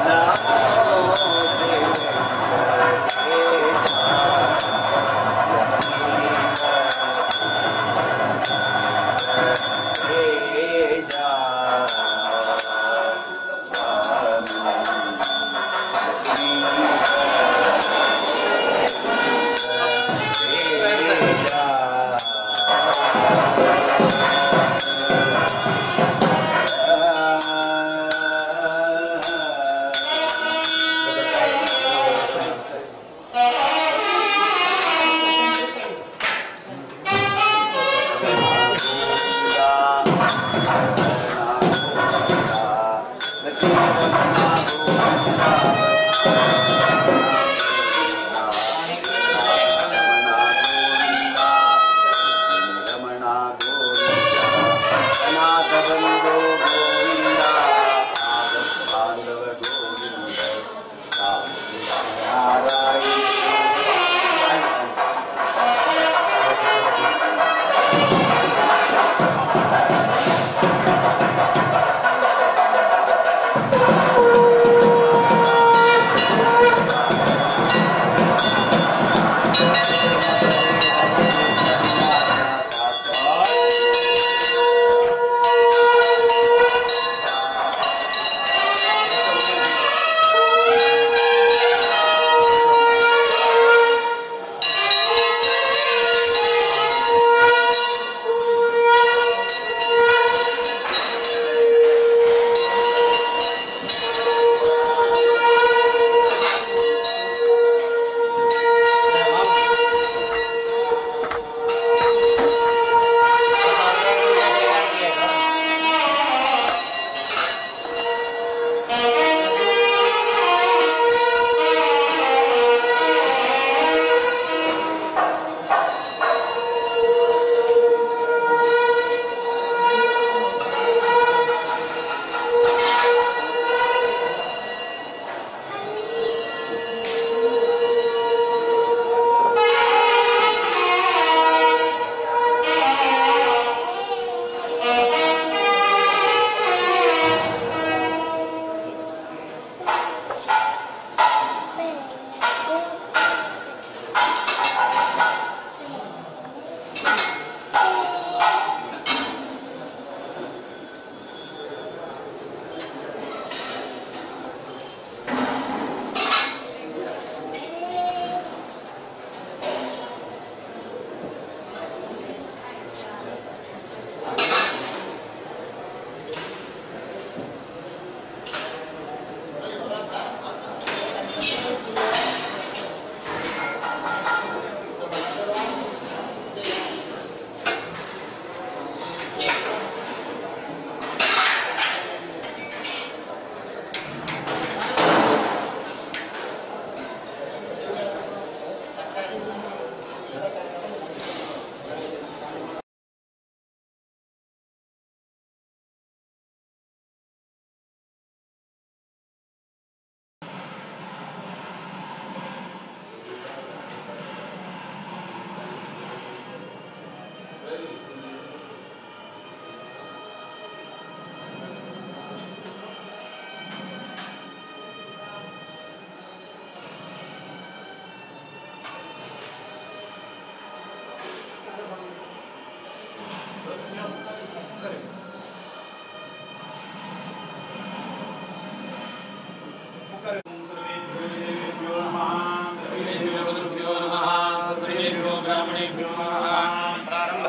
Namo Shri Venkatesha.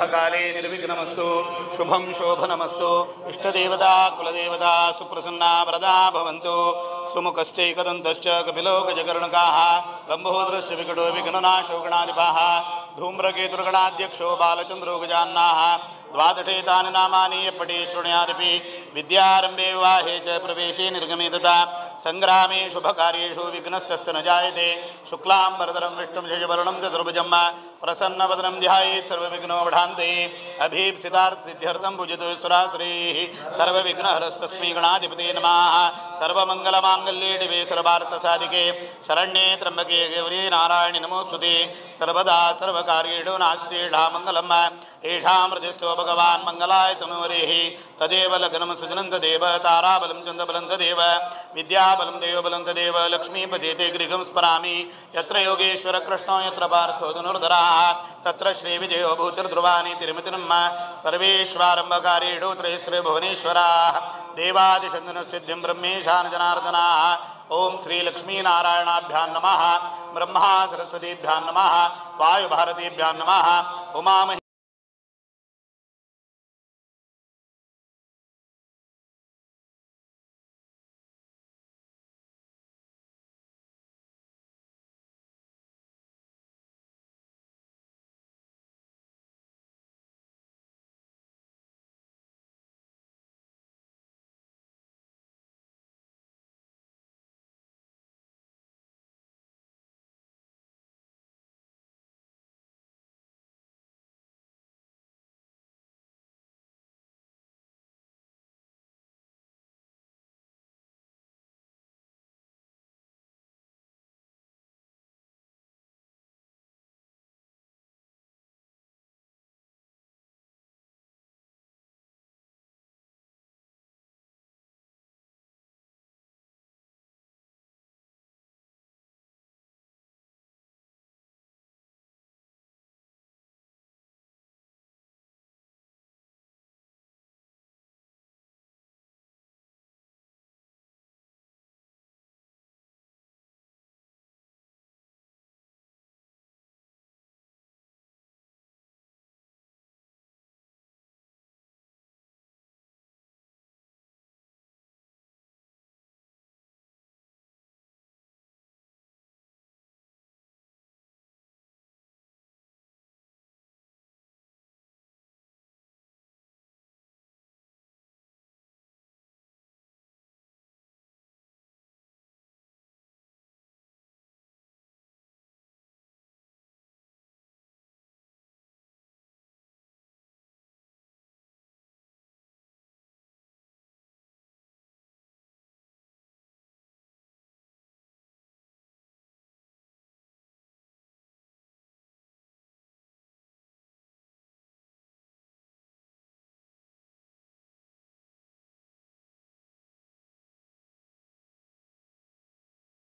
आरंभकाले निर्विघ्नमस्तु शुभं शोभनमस्तु इष्टदेवता कुलदेवता सुप्रसन्ना वरदा भवन्तु सुमुखश्चैकदन्तश्च कपिलो गजकर्णकाः लम्बोदरश्च विकटो विघ्ननाशो गणाधिपाः धूम्रकेतुर्गणाध्यक्षो बालचन्द्रो गजान्नाः द्वादशेतानि नामानि पठे शृणुयादपि विद्यारंभे विवाहे च प्रवेशे निर्गमे तथा संग्रामे शुभकार्येषु विघ्नस्तस्य न जायते। शुक्लां वरदरं विष्णुं शशिवर्णं चतुर्भुजं प्रसन्नवदनं ध्यायेत् सर्वविघ्नोपशान्तये। अभीप्सितार्थसिद्ध्यर्थं पूजितो सुरासुरैः सर्वविघ्नहरस्तस्मै गणाधिपते नमः। सर्वमङ्गलमाङ्गल्ये शिवे सर्वार्थसाधिके शरण्ये त्र्यम्बके गौरी नारायणि नमोऽस्तुते। सर्वदा सर्वकार्येषु नास्ति मङ्गलम् एषां हृदयस्थो भगवान् मङ्गलाय तनूरेः तदेव लग्नं सुजनं तदेव ताराबलं चन्द्रबलं तदेव विद्याबलं देवबलं तदेव लक्ष्मीपते ते गृहं स्मरामि। यत्र योगेश्वर कृष्णो यत्र पार्थो धनुर्धराः तत्र श्रीविजयो भूतिर्ध्रुवाणि तिरुमतिर्म सर्वेष्वारम्भकार्येषु त्रयस्त्रयो भुवनेश्वराः देवादिचन्दनसिद्धिं ब्रह्मेशान जनार्दनाः। ओम श्री लक्ष्मीनारायणाभ्यां नमः। ब्रह्मा सरस्वतीभ्यां नमः। वायुभारतीभ्यां नमः। उमामहे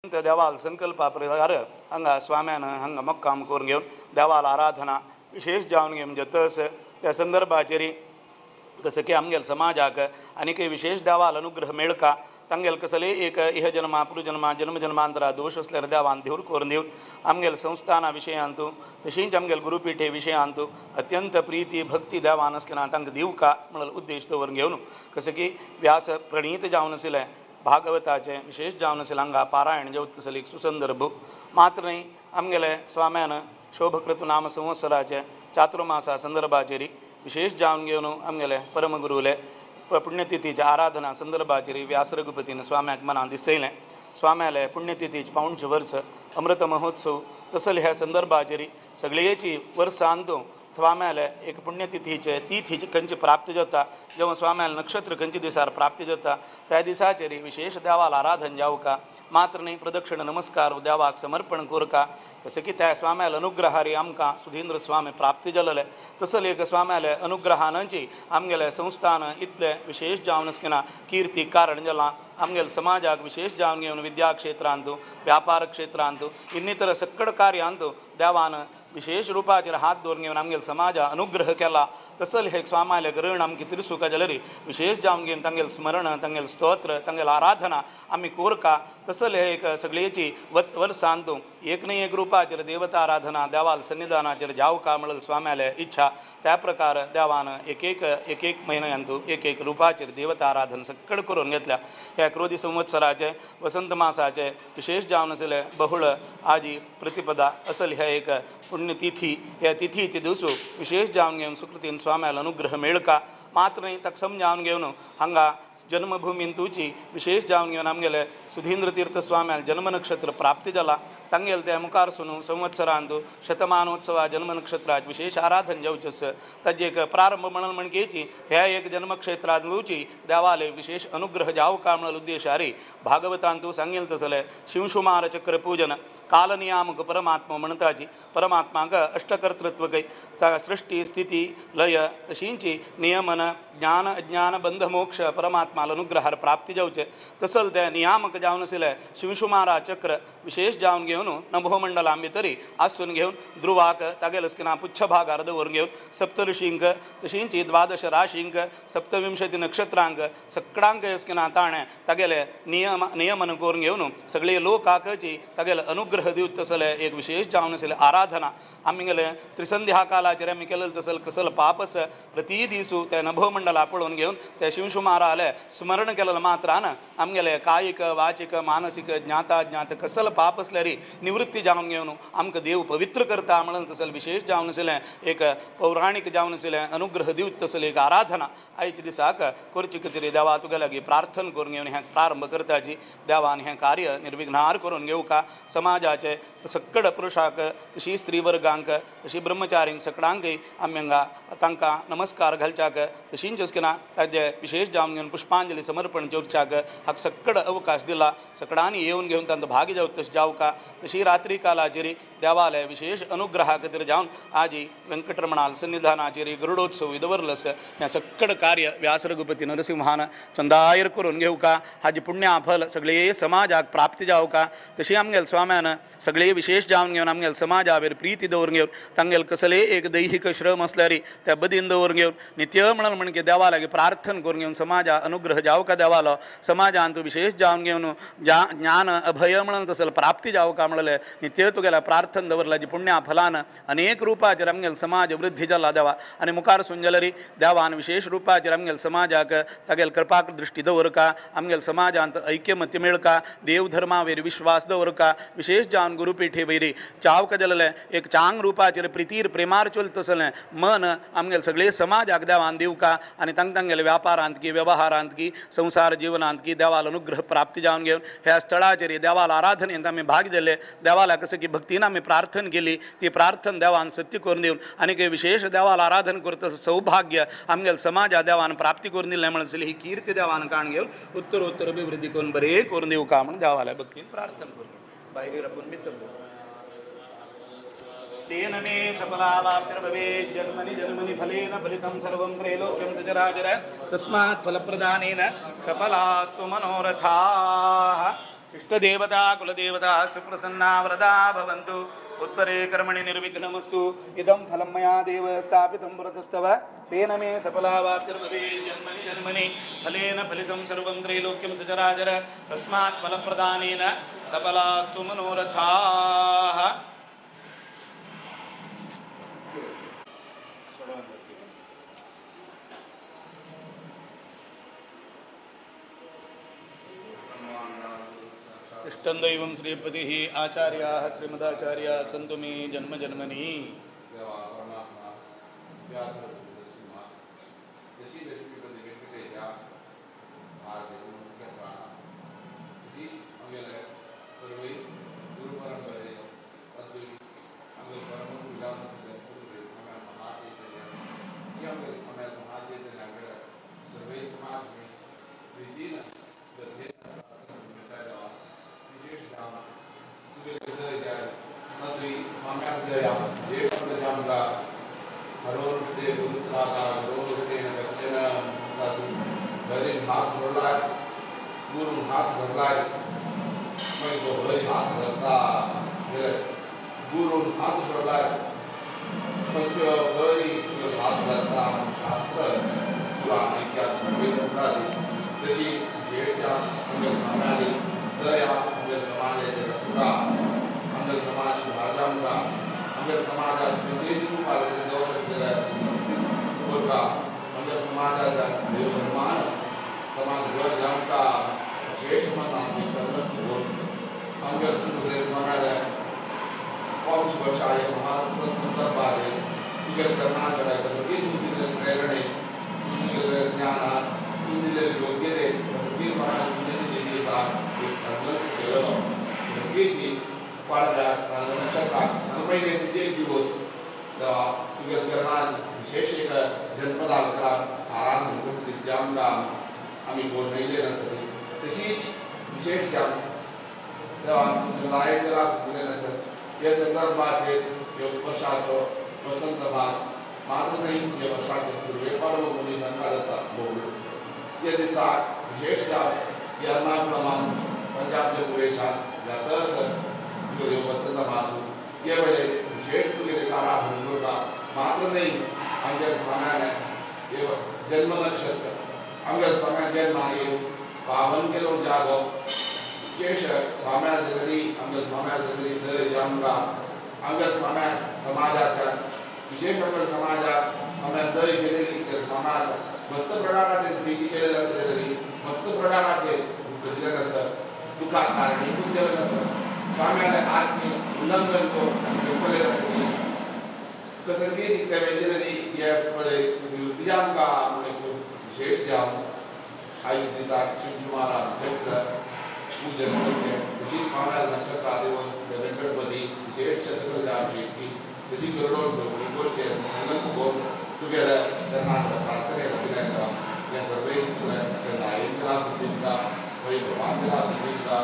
देवाल संकल्पा प्रकार हांगा स्वाम्यान हांगा मक्काम करून घेवन देवाल आराधना विशेष जावन घेवन म्हणजे तस त्या संदर्भाचेर तसं की आमगेल समाजाक आनी विशेष देवाल अनुग्रह मेळका तांगेल कसले एक इह जन्मा पुरुजन्मा जन्म जन्मांतरा दोश असल्यार देवान धूर करून दिवन आमगेल संस्थाना विशयांतू तशींच आमगेल गुरुपीठे विशयांतू अत्यंत प्रीती भक्ती देवान आसतना तांकां दिवका म्हणून उद्देश दवरून घेवन कसं की व्यास प्रणीत जावन आशिल्लें भागवताचे विशेष जावन आशिल्लें हांगा पारायण जेवता तसले एक सुसंदर्भ मात्र न्ही आमगेले स्वाम्यान शोभकृत नाम संवत्सराचे चातुर्मासा संदर्भाचेर विशेष जावन घेवन आमगेले परमगुरुले पुण्यतिथीच्या आराधना संदर्भाचेर व्यास रघुपतीन स्वाम्याक मनान दिसयलें। स्वाम्याले पुण्यतिथीचे पावणचे वर्स अमृत महोत्सव तसले ह्या संदर्भाचेर सगळ्याची वर्सांतू स्वाम्याले एक पुण्यतिथीचे तिथी खंयची प्राप्त जाता जेव्हा स्वाम्याले नक्षत्र खंयचे दिसार प्राप्त जाता त्या दिसाचेर विशेष देवाल आराधन जावका मात्र न्ही प्रदक्षिण नमस्कार देवाक समर्पण करका कसं की त्या स्वाम्याले अनुग्रहारी आमकां सुधींद्र स्वामी प्राप्त जालेले तसले एक स्वाम्याले अनुग्रहानची आमगेले संस्थान इतले विशेष जावन आसतना कीर्ती कारण जालां आमगेले समाजाक विशेष जावन घेवन विद्या क्षेत्रांतू व्यापार क्षेत्रांतू इन्नितर सकड कार्यांतू देवान विशेष रुपाचेर हात दवरून घेवन आमगेले समाजा अनुग्रह केला तसले हे स्वाम्याले ऋण आमकां तिरसुका जाल्यार विशेष जावन घेवन तांगेले स्मरण तांगेले स्तोत्र तांगेले आराधना आमी कोरका तसले एक सगळ्याची वर्सांतू एक न्ही एक रूपान रूपाचेर देवताराधना देवाल सन्निधानाचेर जावका म्हणून स्वाम्याले इच्छा त्या प्रकार देवान एक एक एक एक म्हयन्यांतू एक एक रूपाचेर देवताराधन सकड करून घेतल्या. ह्या क्रोधी संवत्सराचे वसंत मासाचे विशेष जावन आसले बहुळ आजी प्रतिपदा असल ह्या एक पुण्यतिथी ह्या तिथी ती दिवसू विशेष जावन घेवन सुकृतीन स्वाम्याला अनुग्रह मेळका मात्र न्ही ताका समजावन घेवन हांगा जन्मभूमीन तुची विशेष जावन घेवन आमगेले सुधींद्र तीर्थ स्वाम्याल जन्म नक्षत्र प्राप्ती जाला तांगेले त्या मुखार सुनू संवत्सरांतू शतमानोत्सवा जन्म नक्षत्रात विशेष आराधन जावचें ताजे एक प्रारंभ म्हणून म्हणकेची ह्या एक जन्मक्षेत्रात लुची देवाले विशेष अनुग्रह जावका म्हणून उद्देशारी भागवतांतू सांगेल तसले शिवशुमार चक्र पूजन कालनियामक परमात्मा म्हणताची परमात्माक अष्टकर्तृत्व कै सृष्टी स्थिती लय तशींची नियमन ज्ञान अज्ञान बंध मोक्ष परमात्माला अनुग्रहार प्राप्ती जावचे तसल ते नियामक जावन आशिल्ले शिवशुमारा चक्र विशेष जावन घेवन नभोमंडलां भितरी आसून घेवन ध्रुवाक तागेले स्किना पुच्छ भागार दवरून घेवन सप्तऋषींक तशींची द्वादश राशींक सप्तविंशती नक्षत्रांक सकडांक स्किना ताणें तागेले नियम नियमन करून घेवन सगळे लोकाकची तागेले अनुग्रह दिवत तसले एक विशेष जावन आशिल्ले आराधना आमी गेले त्रिसंध्या कालाचेर आमी केलें तसल कसल पापस प्रती दिसू ते नभोमंडला पळोवन घेवन ते शिवशुमाराले स्मरण केलें मात्रान आमगेले कायिक वाचिक मानसिक ज्ञाता ज्ञात कसल पाप आसल्यारी निवृत्ती जावन घेवन आमकां देव पवित्र करता म्हणून तसल विशेष जावन आशिल्लें एक पौराणीक जावन आशिल्लें अनुग्रह दिवत तसल एक आराधना आयच्या दिसाक करची खातीर देवा तुगे लागीं प्रार्थना करून घेवन हें प्रारंभ करताची देवान हें कार्य निर्विघ्नार करून घेवका समाजाचे सकड पुरुषाक तशी स्त्री वर्गांक तशी ब्रह्मचारींक सकडांकय आमी हांगा तांकां नमस्कार घालच्याक तशींच किना ताजे विशेष जावन घेवन पुष्पांजली समर्पण करच्याक हाका सकड अवकाश दिला सकडांनी येवन घेवन तांचो भागी जावत तशें जावका तशी रात्री कालाचेर देवालय विशेष अनुग्रहा खातीर जावन आजी वेंकटरमणाल सन्निधानाचेर गरुडोत्सव दवरलस हें सकड कार्य व्यास रघुपती नरसिंहान चंदायर करून घेवका हाजी पुण्या फल सगळे समाजाक प्राप्ती जावका तशी आमगेल स्वाम्यान सगळे विशेष जावन घेवन आमगेल समाजावेर प्रीती दवरून घेवन तांगेल कसले एक दैहिक श्रम आसल्यारी त्या बदीन दवरून घेवन नित्य म्हणून म्हणके देवा लागीं प्रार्थना करून घेवन समाजा अनुग्रह जावका देवालो समाजांत विशेष जावन घेवन ज्ञान अभय म्हणून तसल प्राप्ती जावका म्हणले नित्य तुगेल्या प्रार्थना दवरला जी पुण्या फलान अनेक रूपाचेर आमगेल समाज वृद्धी जाला देवा आनी मुखार सुंजलरी देवान विशेष रूपाचेर आमगेल समाजाक तागेल कृपाक दृष्टी दवरका आमगेल समाजांत ऐक्यमत्य मेळका देवधर्मावेर विश्वास दवरका विशेष जावन गुरुपीठे वयरी चावका जालें एक चांग रूपाचेर प्रितीर प्रेमार चलत तसलें मन आमगेल सगळे समाजाक देवान दिवका आनी तांग तांगेले व्यापारांत की व्यवहारांत की संसार जीवनांत की देवाल अनुग्रह प्राप्ती जावन घेवन ह्या स्थळाचेर देवाल आराधनेंत आमी भाग दिले देवाला कसं की भक्तीन आमी प्रार्थना केली ती प्रार्थना देवान सत्य करून दिवन आनी विशेष देवाल आराधन करता सौभाग्य आमगेल समाजा देवान प्राप्ती करून दिलें म्हणून ही कीर्ती देवान काण घेवन उत्तरोत्तर अभिवृद्धी करून बरें करून दिवका म्हणून देवाला भक्तीन प्रार्थना करून भायर आपूण भितर तेन मे सफलावाप्तिर्भवेत् जन्मनि जन्मनि फलेन फलितं सर्वं त्रैलोक्यं सचराचर तस्मात् फलप्रदानेन सफलास्तु मनोरथाः. इष्टदेवता कुलदेवता सुप्रसन्ना वरदा भवन्तु. उत्तरे कर्मणि निर्विघ्नमस्तु. इदं फलं मया देव स्थापितं पुरतस्तव तेन मे सफलावाप्तिर्भवेत् जन्मनि जन्मनि फलेन फलितं सर्वं त्रैलोक्यं सचराचर तस्मात् फलप्रदानेन सफलास्तु मनोरथाः. इष्टं दैवं श्रीपतिः आचार्याः श्रीमदाचार्याः सन्तु मे जन्म जन्मनि. आमगे समाज उद्धार जावंका आमगे समाजात खंयचेय रुपार दोश आसलेले करता आमगे समाजाच्या देव धर्मान समाज घर जावंका विशेष मनान एक संकल्प करून आमगे स्वाम्याले पाऊस वर्षा हे महासंदर्भाचे तुगे चरणां कडेन सगळी तूं दिल्ले प्रेरणे तूं दिल्ले ज्ञानान तूं दिल्ले योग्यते सगळी स्वाम्यान तुजें दिली आसा एक संकल्प केलेलो सगळीची पाडव्याक नक्षत्राक म्हयने तुजे एक दिवस देवा तुगे चरणान विशेष एक जनपदालकाराक आराधन करची तशी आमकां आमी गोरनयले नासत तशीच विशेष जावन देवा तुमच्या दायेन त्रास दिले नासत हे संदर्भाचेर ह्यो वर्षाचो वसंत मास मात्र न्हय हे वर्षाचे सुरवेपाडो म्हणून तांकां जाता भोग हे दिसाक विशेष जावन हे एर्नाकुलमान पंजाबच्या पुरेशान जाता आसत तुगेले वसंत मास हे वेळे विशेष तुगेले आराधन करता मात्र न्हय आमच्या स्वाम्याने हे जन्म नक्षत्र आमच्या स्वाम्यान जन्म येवन पावन केलो जागो विशेष स्वाम्या जगरी आमच्या स्वाम्या जगरी दर जामका आमच्या स्वाम्या समाजाच्या विशेष आमच्या समाजात स्वाम्या दय केलेली तर समाज मस्त प्रकाराचे प्रीती केलेले आसले तरी मस्त प्रकाराचे दुःख दिलें नासत दुःखाक कारणीभूत केलें नासत स्वाम्याले आत्मी उल्लंघन करून आमी चुकलें नासली कसंगी जितले वेंजली हे पळय तुज्या आमकां विशेष जावन आयज दिसाक शिमशुमारा चक्र पूजन करचें तशीच स्वाम्या नक्षत्रा दिवस वेंकटपती विशेष शतकलाभिषेक तशी गरुडोत्सव करचें संकल्प करून तुगेल्या चरणां प्रार्थने अभिनय करा ह्या सर्वय तुवें चंदायेन त्रास दिता वय भगवान त्रास दिता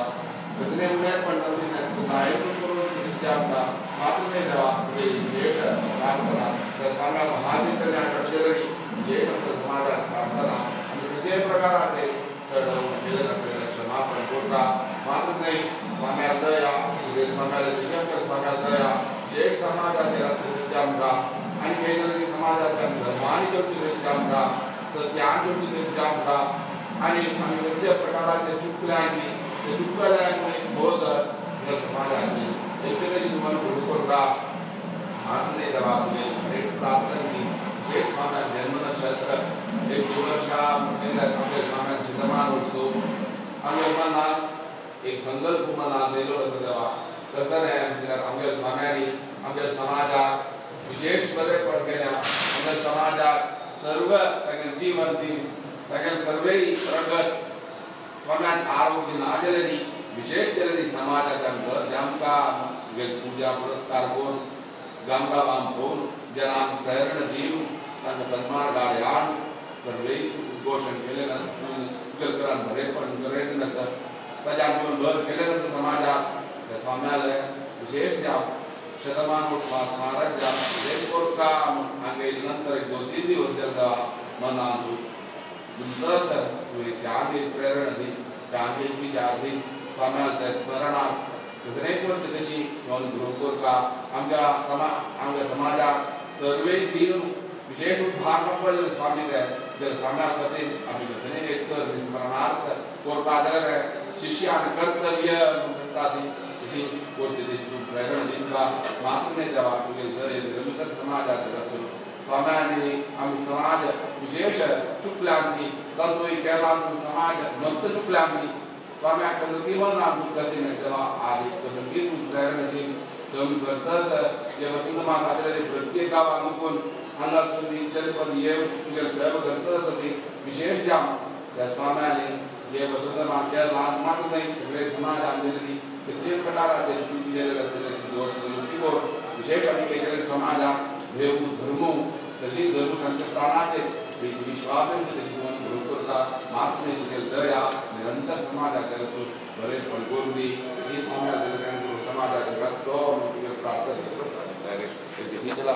कसले उणें पडटा चंदायेन करून दिसता आमकां मात्र न्हय देवा तुगे विशेष प्रार्थना त्या स्वाम्या महाचैतन्या कडले विशेष आमच्या समाजात प्रार्थना आनी खंयच्याय प्रकाराचे चडवून केलें नासलें क्षमापण करता मात्र न्हय स्वाम्या दया तुगे स्वाम्याले विशेष स्वाम्या दया विशेष समाजाचेर आसता तशें आमकां आनी खंय तरी समाजाच्या धर्मांनी करचें तशें आमकां सत्यान करचें तशें आमकां आनी आमी खंयच्या प्रकाराचे चुकल्यांनी ते चुकल्यामुळे बोध समाजाचे एकटे तशी मन करता मात्र न्हय देवा तुगे विशेष प्रार्थना विशेष स्वाम्या जन्म नक्षत्र एक वर्षा आमच्या स्वाम्यान शतमान उत्सव आमच्या मनात एक संकल्प मनात येयलो आसा देवा कसो न्हय म्हटल्यार आमच्या स्वाम्यांनी आमच्या समाजाक विशेष बरेपण केल्या आमच्या समाजाक सर्व तांगे जीवन दिवन तांगे सर्वय प्रगत स्वाम्यान आरोग्य ना केलेली विशेष केलेली समाजाच्या घर जामकां तुगे पुजा पुरस्कार करून गामगांवान भोवन जनांक प्रेरणा दिवन तांकां सन्मार्गार हाडून सर्वय उद्घोशण केलें ना तुगेले करान बरेपण केलें नासत ताज्या आमकां भर केलें नासता समाजाक त्या स्वाम्याले विशेष जावन शतमान उत्सवा स्मारक जावन विशेष करता हांगा येयले नंतर एक 2-3 दिवस गेले देवा मनांत तुमचो सर तुवें चांग एक प्रेरणा दी चांग एक विचार दी स्वाम्याले त्या स्मरणाक कसलेंय करचें तशी अनुग्रह करता आमच्या आमच्या समाजाक सर्वय दिवन विशेष उद्धार पडले स्वामी ते जर स्वाम्या खातीर आमी कसलेंय एक कर स्मरणार्थ करता जाल्यार शिष्यान कर्तव्य म्हणून सांगता ती तशी करची तशी तूं प्रेरणा दिता मात्र न्हय देवा तुगे दर निरंतर समाजाचेर आसून स्वाम्यांनी आमी समाज विशेष चुकल्या ती तातूंत केला समाज मस्त चुकल्या ती स्वाम्याक कसो जीवन आमकां कशें न्हय देवा आदी कसो तूं प्रेरणा दिवन सम करता हे वसंत मास आसलेले प्रत्येक गांवान वचून हांगा जनपद हे तुगे सेवा करता आसा ती विशेष जावन त्या स्वाम्यांनी हे वसंत मास हे ल्हान मात्र न्हय सगळे समाज आमगेले खंयचेय प्रकाराचे चूक केलेले आसतले दोश निवृत्ती करून विशेष आमी केलेले समाजाक देव धर्म तशी धर्म तांच्या स्थानाचे विश्वासांचे तशी अनुग्रह करता मात्र न्हय तुगे दया निरंतर समाजाचेर आसून बरेपण करून दी श्री स्वाम्या समाजाचेर रातचो तुगे प्रार्थना प्रसाद दिता.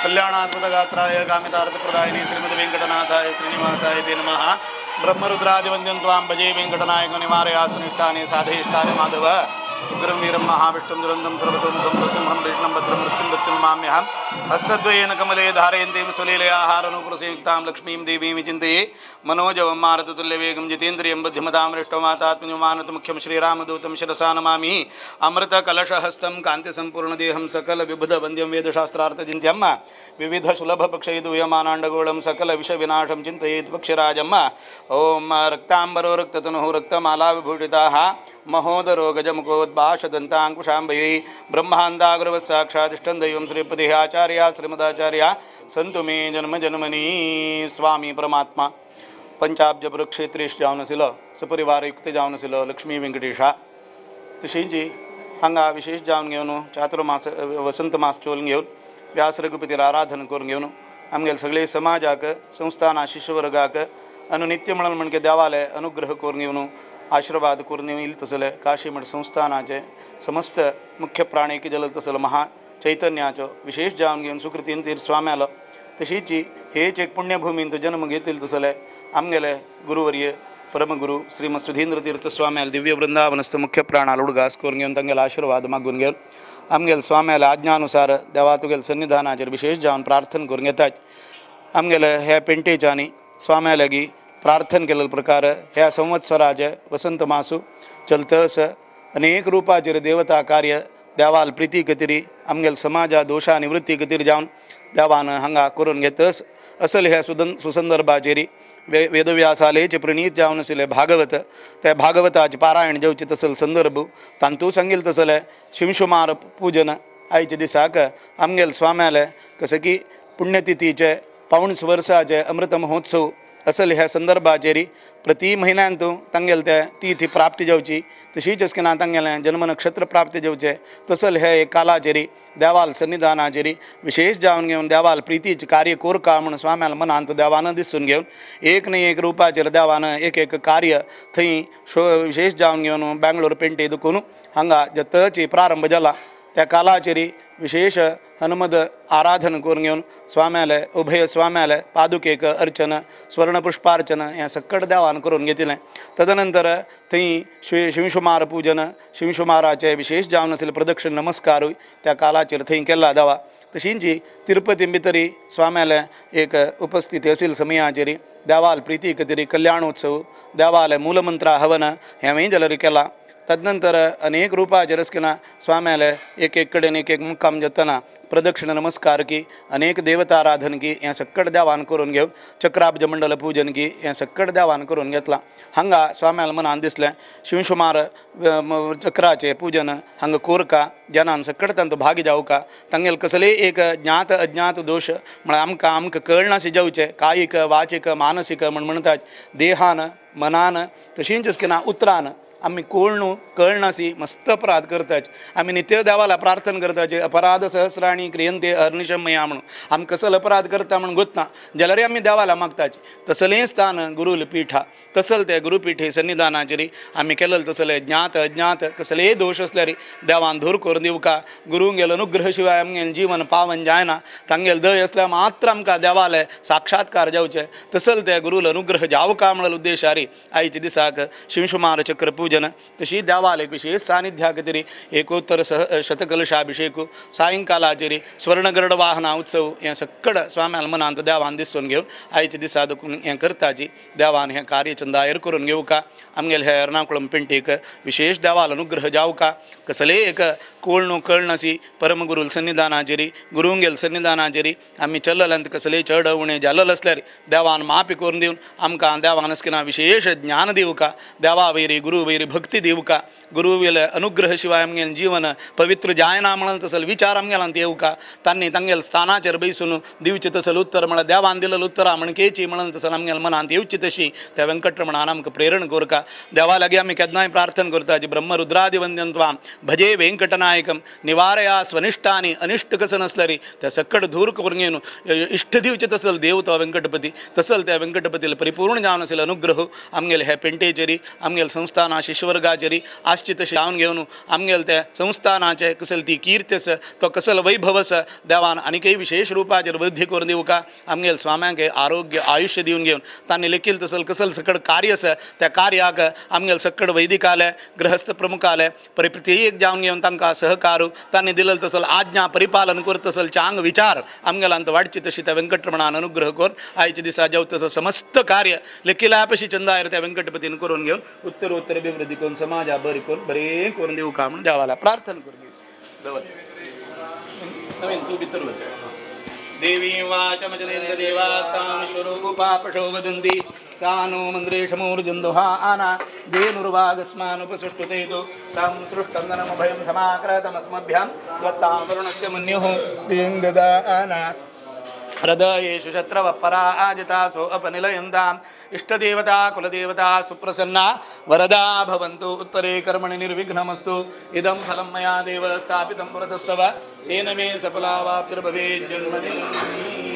कल्याणात्मगात्राय कामितार्थप्रदायिने श्रीमद् वेंकटनाथाय श्रीनिवासाय ते नमः। ब्रह्मरुद्रादिवन्द्यं त्वां भजे वेंकटनायक निवारयासनिष्ठाने साधयिष्ठाने माधव। उग्रं वीरं महाविष्णुं दुरन्तं सर्वतोमुखं नृसिंहं भीष्णं भद्रं मृत्युं मृत्युं माम्यहं। हस्तद्वयेन कमले धारयन्तीं स्वलीलयाहारनुप्रसंयुक्तां लक्ष्मीं देवीं विचिन्तये। मनोजवं मारुततुल्यवेगं जितेन्द्रियं बुद्धिमतां रिष्टमातात्मनिमानतमुख्यं श्रीरामदूतं शिरसा नमामि। अमृतकलशहस्तं कान्तिसम्पूर्णदेहं सकलविबुधवन्द्यं वेदशास्त्रार्थचिन्त्यं विविधसुलभपक्षैदूयमानाण्डगोळं सकलविषविनाशं चिन्तयेत् पक्षिराजम्। ॐ रक्ताम्बरो रक्ततनुः रक्तमालाविभूषिताः महोदरो गजमुखोद्भाषदन्ताङ्कुशाम्बयै ब्रह्मान्दागुरवः साक्षादिष्टं दैवं श्रीपतिः आचार्या श्रीमदाचार्या सन्तु मे जन्म जन्मनि। स्वामी परमात्मा पंचाब्जपुरक्षेत्रेश जावन आशिल्लो सपरिवारयुक्त जावन आशिल्लो लक्ष्मी वेंकटेशा तशींची हांगा विशेष जावन घेवन चातुर्मास वसंत मास चोलन घेवन व्यास रघुपतीर आराधन करून घेवन आमगेले सगळे समाजाक संस्थाना शिष्यवर्गाक अनुनित्य म्हणून म्हणके देवाले अनुग्रह करून घेवन आशीर्वाद करून येईल तसले काशीमठ संस्थानाचे समस्त मुख्य प्राणी की जल तसलो महा चैतन्याचो विशेष जावन घेवन सुकृतीन तीर स्वाम्यालो तशीची हेच एक पुण्यभूमीन तो जन्म घेतील तसले आमगेले गुरुवर्य परमगुरु श्रीमद सुधींद्र तीर्थ स्वाम्याल दिव्य वृंदावनस्थ मुख्य प्राणाल उडगास करून घेवन तांगेले आशीर्वाद मागून घेवन आमगेले स्वाम्याले आज्ञानुसार देवा तुगेले सन्निधानाचेर विशेष जावन प्रार्थना करून घेतात। आमगेले ह्या पेंटेच्यानी स्वाम्या लागीं प्रार्थना केल्लो प्रकार ह्या संवत्सराचे वसंत मासू चलतस अनेक रूपाचेर देवता कार्य देवाल प्रिती खातीर आमगेले समाजा दोशा निवृत्ती खातीर जावन देवान हांगा करून घेतस असल ह्या सुसंदर्भाचेर वेदव्यासालेचे प्रणीत जावन आशिल्लें भागवत त्या भागवताचें पारायण जेवचें तसल संदर्भ तांतू सांगील तसलें शिमशुमार पूजन आयच्या दिसाक आमगेले स्वाम्याले कशें की पुण्यतिथीचे 25 वर्साचे अमृत महोत्सव असल ह्या संदर्भाचेर प्रति म्हयन्यान तूं तांगेले ते तिथी प्राप्ती जावची तशीच अशें तांगेलें जन्म नक्षत्र प्राप्ती जावचें तसल हे एक कालाचेर देवाल सन्निधानाचेर विशेष जावन घेवन देवाल प्रितीचें कार्य कोरका म्हूण स्वाम्याल मनांत देवान दिसून घेवन एक न्हय एक रुपाचेर देवान एक एक कार्य थंय विशेष जावन घेवन बेंगलोर पेंटे दुखून हांगा जतची प्रारंभ जाला त्या कालाचेर विशेष हनुमद आराधन करून घेवन स्वाम्याले उभय स्वाम्याले पादुकेक अर्चन स्वर्णपुष्पार्चन हें सक्कट देवान करून घेतिल्लें। तदनंतर थंय शिवशुमार पूजन शिवशुमाराचे विशेष जावन आशिल्ले प्रदक्षिण नमस्कारूय त्या कालाचेर थंय केल्ला देवा। तशींची तिरुपती भितरी स्वाम्याले एक उपस्थिती आशिल्ले समयाचेर देवाल प्रिती खातीर कल्याणोत्सव देवाले मूलमंत्र हवन हेंवूय जाल्यार केलां। तदनंतर अनेक रूपाचेर आसतना स्वाम्याले एक एक कडेन एक एक मुक्काम जातना प्रदक्षिण नमस्कार की अनेक देवताराधन की हें सक्कट देवान करून घेवन चक्राब्ज मंडल पूजन की हें सक्कट देवान करून घेतलां। हांगा स्वाम्याल मनान दिसलें शिवशुमार चक्राचें पूजन हांगा कोरका जनान सक्कट तांचो भागी जावका तांगेले कसलेय एक ज्ञात अज्ञात दोश म्हळ्यार आमकां आमकां कळनाशी जावचें कायिक वाचिक मानसीक म्हण म्हणटात देहान मनान तशींच आसतना उतरान आमी कोण न्हू कळनासी मस्त अपराध करताच आमी नित्य देवाला प्रार्थना करताचे अपराध सहस्राणी क्रियंते अहर्निशम मया म्हणून आमी कसलो अपराध करता म्हूण गोतना जाल्यार आमी देवाला मागताची तसलें स्थान गुरुल पीठा तसल ते गुरुपीठे सन्निधानाचेर आमी केलें तसलें ज्ञात अज्ञात कसलेय दोश आसल्यार देवान दूर करून दिवका गुरुंगेल अनुग्रह शिवाय आमगेलें जीवन पावन जायना तांगेल दय आसल्यार मात्र आमकां देवाले साक्षात्कार जावचें तसल ते गुरुल अनुग्रह जावका म्हणून उद्देशारी आयच्या दिसाक शिवशुमार चक्र पूजन तशी देवाल एक विशेष सानिध्या खातीर एकोत्तर सह शतकलशाभिषेक सायंकालाचेर स्वर्णगरड वाहना उत्सव हें सक्कड स्वाम्याल मनांत देवान दिसून घेवन आयच्या दिसा देखून हें करताची देवान हें कार्य चंदायर करून घेवका आमगेले हे एर्नाकुळम पेंटेक विशेष देवाल अनुग्रह जावका कसलेय एक कोण न्हू कळनासी परमगुरुल सन्निधानाचेर गुरुंगेल सन्निधानाचेर आमी चलल कसलेय चड उणें जालें आसल्यार देवान माफी करून दिवन आमकां देवान आसतना विशेष ज्ञान दिवका देवा वैरी गुरु वैरी भक्ती दिवका गुरुवेले अनुग्रह शिवाय आमगेलें जीवन पवित्र जायना म्हणून तसल विचार आमगेल्यान येवका तांणी तांगेले स्थानाचेर बैसून दिवचें तसल उत्तर म्हळ्यार देवान दिलेलें उत्तरां म्हणकेची म्हणून तसल आमगेल्या मनांत येवची तशी त्या वेंकटरमणान आमकां प्रेरण कोरका देवा लागीं आमी केन्नाय प्रार्थना करता जी ब्रह्मरुद्रादिवंद्यं त्वां भजे वेंकटनायकम निवारया स्वनिष्ठानी अनिष्ट कसं नसल्यार त्या सक्कट दूर करून घेवन इश्ट दिवचें तसल देव तो वेंकटपती तसल त्या वेंकटपतीला परिपूर्ण जावन आशिल्लो अनुग्रह आमगेले हे पेंटेचेर आमगेले संस्थान शिष्यवर्गाचेर आसची तशी जावन घेवन आमगेले ते संस्थानाचे कसल ती कीर्ती आसा तो कसल वैभव आसा देवान आनीकय विशेष रुपाचेर वृद्धी करून दिवका आमगेले स्वाम्यांक आरोग्य आयुष्य दिवन घेवन तांणी लेखील तसल कसल सकड कार्य आसा त्या कार्याक आमगेले सकड वैदिकाले गृहस्थ प्रमुखाले परिप्रत्येक जावन घेवन तांकां सहकार तांणी दिलल तसल आज्ञा परिपालन करत तसल चांग विचार आमगेलांत वाडची तशी त्या वेंकटरमणान अनुग्रह करून आयच्या दिसा जेव तसं समस्त कार्य लेखिला पशी चंदायर त्या वेंकटपतीन करून घेवन उत्तर उत्तर अभिवृद्धी करून समाजा बरी करून बरे करून दिवका म्हणून देवाला प्रार्थना करून घेऊ. नवीन तू भितर वच. देवी वाचमजनेन्द्र देवास्तां वदन्ति सा नो मन्द्रेशमूर्जन्दुहा आना धेनुर्वागस्मानुपसुष्टुतेतु तां सृष्टन्दनमभयं समाक्रतमस्मभ्यां त्वत्तां वरुणस्य मन्युः ददाना हृदयेषु शत्रवः परा आजितासो अपनिलयन्ताम् इष्टदेवता कुलदेवता सुप्रसन्ना वरदा भवन्तु. उत्तरे कर्मणि निर्विघ्नमस्तु. इदं फलं मया देव स्थापितं पुरतस्तव तेन मे सफलावाप्तिर्भवेत् जन्मनि.